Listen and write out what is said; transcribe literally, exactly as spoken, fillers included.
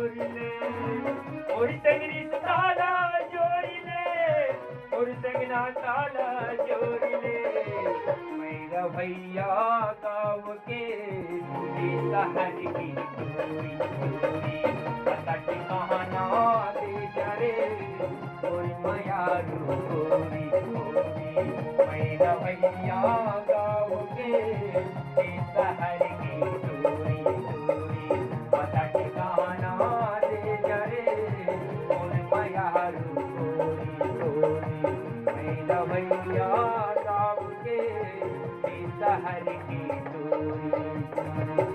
मोर संग रिश्ता ला जोड़ी ले, मोर संग नाता ला जोड़ी ले, मैरा भैया गाँव के, ये शहर की चोरी चोरी, पता ठिकाना दे जा रे, मोर मयारू गोरी गोरी, मैरा भैया गाँव के, ये शहर की चोरी चोरी, पता ठिकाना दे जा रे, मोर मयारू गोरी गोरी, मैरा भैया गाँव के, ये शहर की